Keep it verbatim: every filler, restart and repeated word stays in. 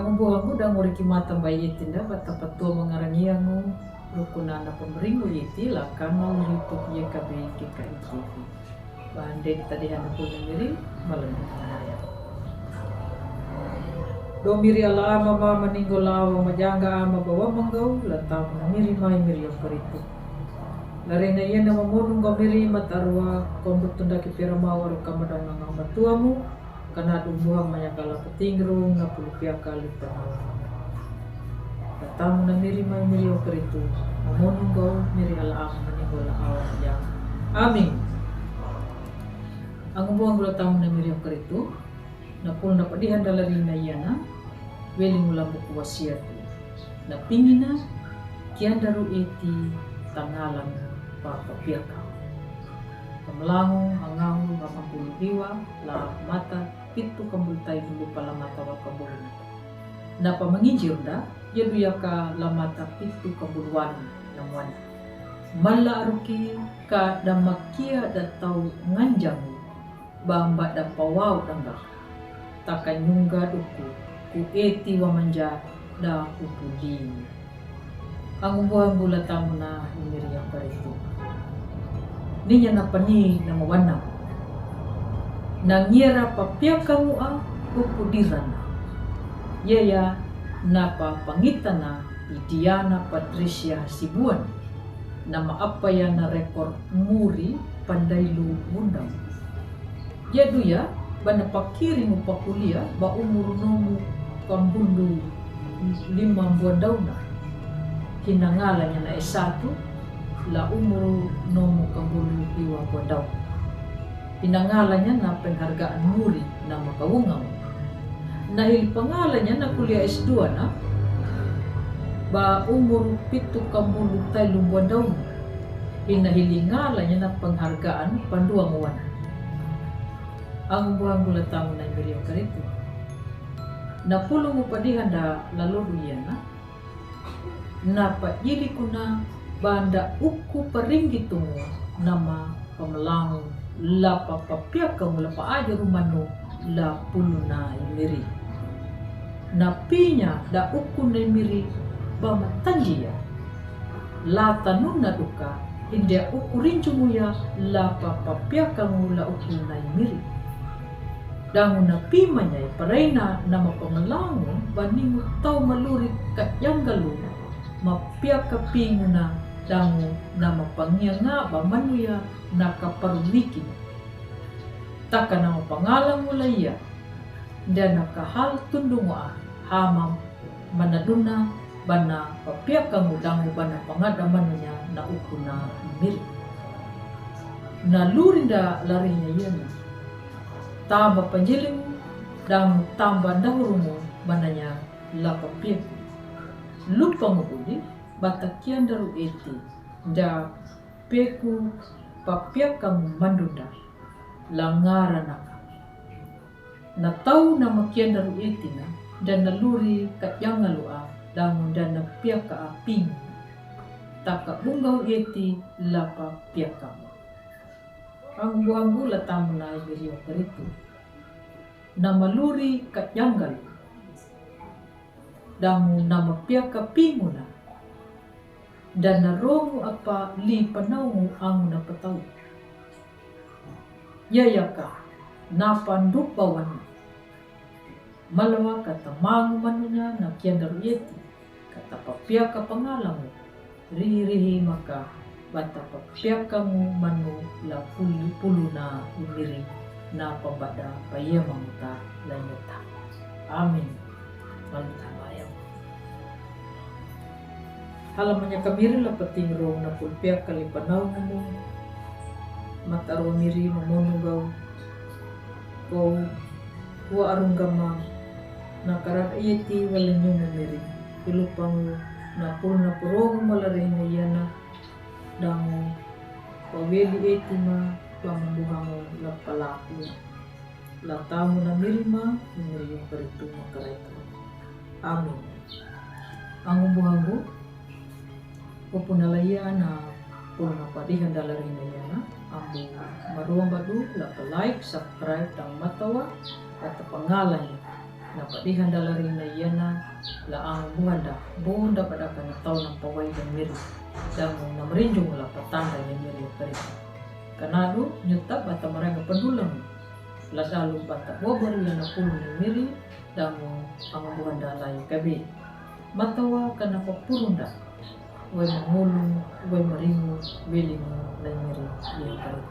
Angu buhangu, dang uri ki mata bai iti nda bata patua mangarangi angu rukuna na pemeringu iti la kanal YouTube Y K B G K I T V. Bahan dedi tadi handa pulna miri malam. Do miri ala ama ma maninggo la awa majanga ama bawa manggau la tamu na miri mai miri yang karitu. La rena iya na mamonung go miri matarua konduk tunda ki pira mau aru kamadang nanga matuamu. Kana dumbuang manyakala peting rung na pulu piaka lipa nau. Tamu na miri mai miri o karitu. Mamonung go miri ala am maninggo la awa yang. Amin. Angu buhangu la tamu na miri o karitu. Na pul na padihan dala rina iyana. Weli ngulambu kuwasiatu. Na pingina kiandaru iti tangalang pa papiaka. Kamelangu angamu mapambulu hiwa la mata pitu kambulu tai dulu pala mata wa kambulu. Na pamanginjir da, ya duyaka la mata pitu kambulu wanu na mwana. Mala aruki ka damakia da tau nganjangu. Bamba da pawau dangaka. Taka nyungga duku ku eti wa manja da ku pudini. Angu buhangu la tamu na miri yang karitu. Ninya na pani na mawana. Na ngiara papiaka mua ku pudirana. Yaya na pa pangitana i Diana Patricia Sibuan. Nama apa ya na rekor muri pandailu wundam. Ya duya, bana pakiri mu pakulia ba umuru nomu kambundu lima buandauna. Hinangalanya na S satu la umuru nomu kambundu lima buandauna. Hinangalanya na penghargaan muri na makawungau. Na hili pangalanya na kulia S dua na ba umuru pitu kambundu tailu buandauna. Hina hili ngalanya na penghargaan panduanguana. Angu buhangu la tamu na miri o karitu. Na pulungu padihan da lalodu iyana. Na pa iri kuna banda uku paringgi tungu nama pamelangu la pa papiaka mu la pa aja rumanu la puluna miri. Na pinya da uku na miri ba matanjia. La tanuna duka, india uku rinjunguya la pa papiaka mu la uku na miri. Dangu na pimanya i paraina nama pamelangu baningu tau maluri ka yanggalu mapiaka pinguna dangu nama pangianga ba manuya na kaparumiki. Taka nama pangalangu la iya. Dana kahal tundungu a hama manaduna bana papiaka mu dangu bana pangada manunya na uku na miri. Na lurinda larinya iyana. Tamba panjilimu dangu tamba ndahurumu bananya la papiaku. Lupangu budi bata kiandaru eti da peku papiaka mu mandunda la ngaranaka. Na tau nama kiandaru eti na, da na luri ka yangalu a, dangu da na piaka a ping. Taka bungau eti la pa piaka mu. Angu buhangu la tamu na miri o karitu. Nama luri ka yangalu. Dangu nama piaka pinguna. Da na rongu apa li panaungu angu na patau. Yayaka na pandupa wana. Malawa kata mangu manunya na kiandaru eti. Kata papiaka pangalangu. Rihi-rihi maka bata papiaka mu manu la pulu-pulu na imiri na pabada payema muta la nyata. Amin. Malu tamba ya. Halamanya kamiri la pating ro na pulpiaka li panau mu. Mataro miri mamonu gau. Ko wa arunggama na karada eti wala nyumu miri. Pilupangu na pul na purongu malarehe na yana. Dangu paweli eti ma pamanduhangu la palaku. La tamu na miri ma miri yung karitu ma karaitu. Amin. Angu buhangu. Upuna la iya na pulna padihan dala rina iya na ambu maromba du la pa like, subscribe, dang matawa la ta pangalanya. Na padihan dalari na iana la ang buhanda bunda padaka na tau na pawai dan miri. Damu na merinjung la patanda yang miri kari. Kanadu nyuta bata maraga padulang. La dalu bata bobor la na pulu ni miri. Damu ang buhanda lai kabe. Matawa kana papurunda. Wai mangulung, wai maringu, welingu lai miri yang kari.